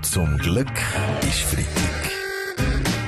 Zum Glück ist Freitag.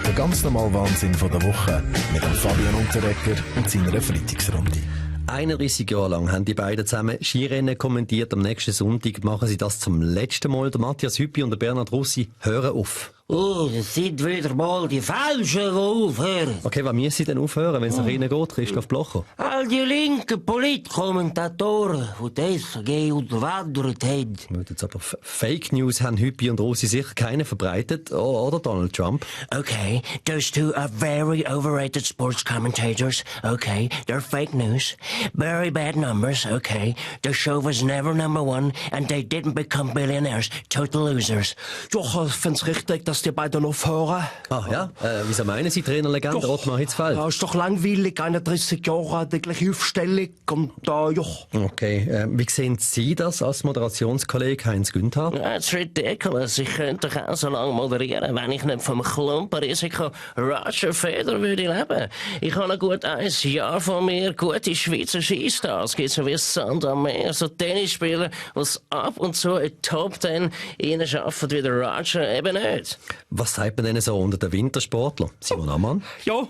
Der ganz normale Wahnsinn von der Woche mit dem Fabian Unterrecker und seiner Freitagsrunde. 31 Jahre lang haben die beiden zusammen Skirennen kommentiert. Am nächsten Sonntag machen sie das zum letzten Mal. Der Matthias Hüppi und der Bernhard Russi hören auf. Oh, das sind wieder mal die Falschen, die aufhören. Okay, was müssen sie denn aufhören, wenn es nach ihnen geht, Christoph Blocher? All die linken Politkommentatoren, die die SVG unterwandert haben. Jetzt aber Fake News haben Hüppi und Russi sicher keine verbreitet, oder Donald Trump? Okay, those two are very overrated sports commentators. Okay, they're fake news. Very bad numbers. Okay, the show was never number one and they didn't become billionaires. Total losers. Doch, ich find's richtig, dass die beiden aufhören. Ah ja? Wieso meinen Sie, Trainerlegende Ottmar Hitzfeld? Ja, ist doch langweilig, 31 Jahre, die gleiche Aufstellung und ja. Okay, wie sehen Sie das als Moderationskollege Heinz Günther? That's ridiculous. Ich könnte doch auch so lange moderieren, wenn ich nicht vom Klumpenrisiko Roger Federer würde leben. Ich habe noch gut 1 Jahr von mir gute Schweizer Skistars. Gibt so wie Sand am Meer, so Tennisspieler, die ab und zu in Top 10 reinschaffen wie der Roger eben nicht. Was sagt man denn so unter den Wintersportlern? Simon Ammann? Ja,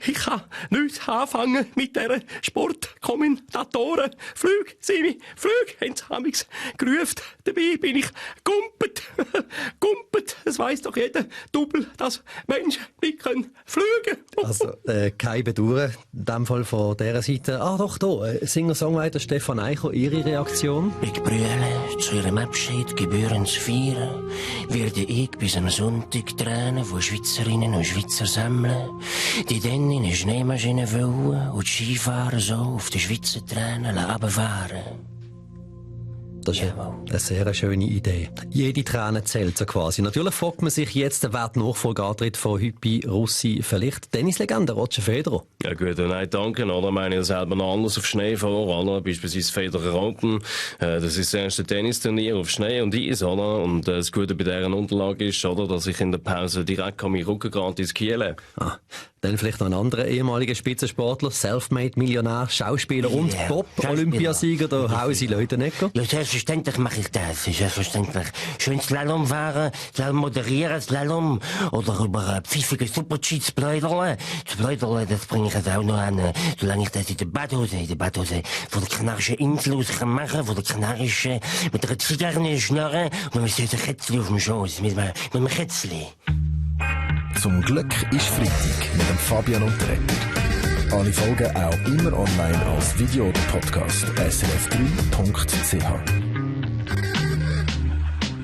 ich kann nichts anfangen mit diesen Sportkommentatoren. Flüg, Simi, Flüg, haben sie amigs gerufen. Dabei bin ich gumpet. Gumpet, das weiss doch jeder Double, dass Menschen nicht können fliegen. Also, keine Bedauern, in dem Fall von dieser Seite. Ah, doch, da, Singer-Songwriter Stefan Eicher, Ihre Reaktion? Mit Brühle zu ihrem Abschied gebührend zu feiern, werde ich bis am Sonntag Tränen von Schweizerinnen und Schweizer sammeln, die dann in eine Schneemaschine wollen und die Skifahrer so auf die Schweizer Tränen runterfahren. Das ist eine sehr schöne Idee. Jede Träne zählt so quasi. Natürlich fragt man sich jetzt, wer die Nachfolge antritt von Hüppi, Russi, vielleicht Tennislegende Roger Federer. Ja gut, nein, danke. Oder meine ich selber noch anders auf Schnee vor, oder? Beispielsweise Federer Open. Das ist das erste Tennisturnier auf Schnee und Eis, oder? Und das Gute bei dieser Unterlage ist, oder, dass ich in der Pause direkt meinen Rückengrad ins Kiel. Dann vielleicht noch ein anderer ehemaliger Spitzensportler, Selfmade-Millionär, Schauspieler und Bob-Olympiasieger, der Hausi Leutenegger. Ja, selbstverständlich mache ich das. Selbstverständlich. Schön Slalom fahren, Slalom moderieren, Slalom. Oder über pfiffige Super-G-Spleiderle. Spleiderle, das bringe ich jetzt auch noch an. Solange ich das in der Badhose von der Kanarischen Insel aus kann machen, von der Kanarischen, mit einer Zigarre schnurren und dann ist ein Kätzchen auf dem Schoß, mit einem Kätzchen. Zum Glück ist Freitag mit dem Fabian Unterrecker. Alle Folgen auch immer online als Video oder Podcast srf3.ch.